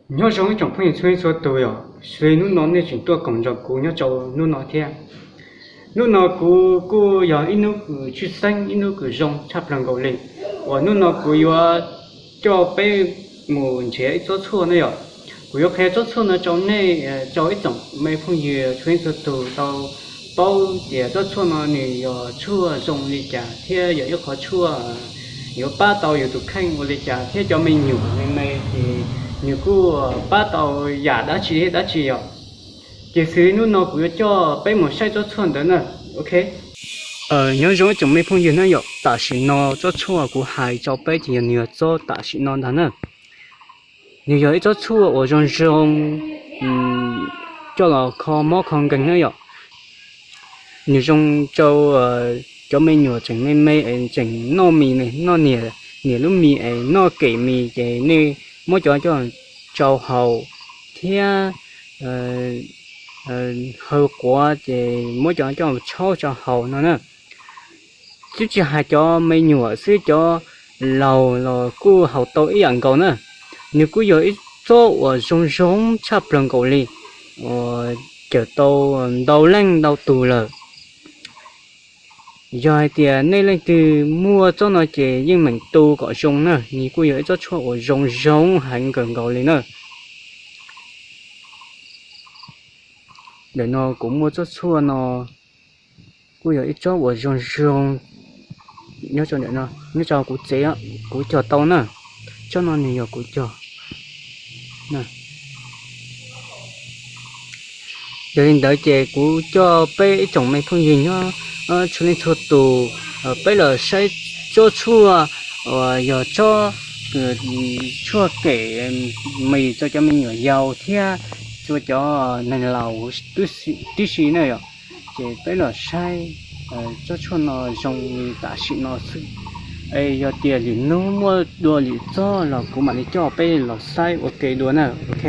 Nyob zoo ib tsoom phooj ywg txhua leej txhua tus yom, xws li hnub no nej tseem tuaj koom nrog kuv nyob rau hnub no thiab. Hnub no kuv kuj yog ib hnub kws tshwj xeeb, ib hnub kws zoo tshaj plaws nkaus li, uas hnub no kuv yuav coj peb mus nrhiav ib tsob tshuaj no yom. Kuv yuav qhia tsob tshuaj no rau nej, rau ib tsoom me phooj ywg txhua leej txhua tus tau paub tias tsob tshuaj no nws yog tshuaj zoo li cas thiab yog ib qhov tshuaj yuav pab tau yus tus kheej ua li cas thiab cov me nyuam me me ces nws kuj pab tau yam dab tsi dab tsi yom. Ces xws li hnub no kuv yuav coj peb mus saib tsob tshuaj ntawd na. Ok. Nyob zoo ib tsoom me phooj ywg na yom, tam sim no tsob tshuaj kuv hais rau peb ces yog nws yog tsob tam sim no ntag na. Nws yog ib tsob tshuaj uas zoo zoo coj los kho mob kho nkeeg na yom. Nws zoo rau cov me nyuam tseem me me es tseem noj mis, noj niam, niam lub mis es noj kem mis ces nej muab cov coj tsau haus thiab haw quav ces muab cov coj tshaub tsau haus no na. Twb tsis hais cov me nyuam xwb, cov laus los kuj haus tau ib yam nkaus na. Nws kuj yog ib tsob uas zoo zoo tshaj plaws nkaus li, uas cawm tau ntau leej ntau tus lawm. Yog hais tias nej leej twg muaj tsob no ces yeej meem tu kom zoo na, nws kuj yog ib tsob tshuaj uas zoo zoo heev kawg nkaus li na. Ntawm no kuv muaj tsob tshuaj no kuj yog ib tsob uas zoo zoo. Nyob rau ntawm no, nyob rau kuv tsev, kuv cog tau na. Tsob no nws yog kuv cog. Yog li ntawd ces kuv coj peb ib tsoom me phooj ywg nyob txhua leej txhua tus, peb los saib tsob tshuaj uas yog tsob tshuaj kem mis rau cov me nyuam yaus thiab rau cov neeg laus tib si na yom. Ces peb los saib tsob tshuaj no zoo li tam sim no xwb. Es yog tias lwm hnub muaj dua lwm tsob los kuv mam li coj peb los saib ua ke dua na. Ok.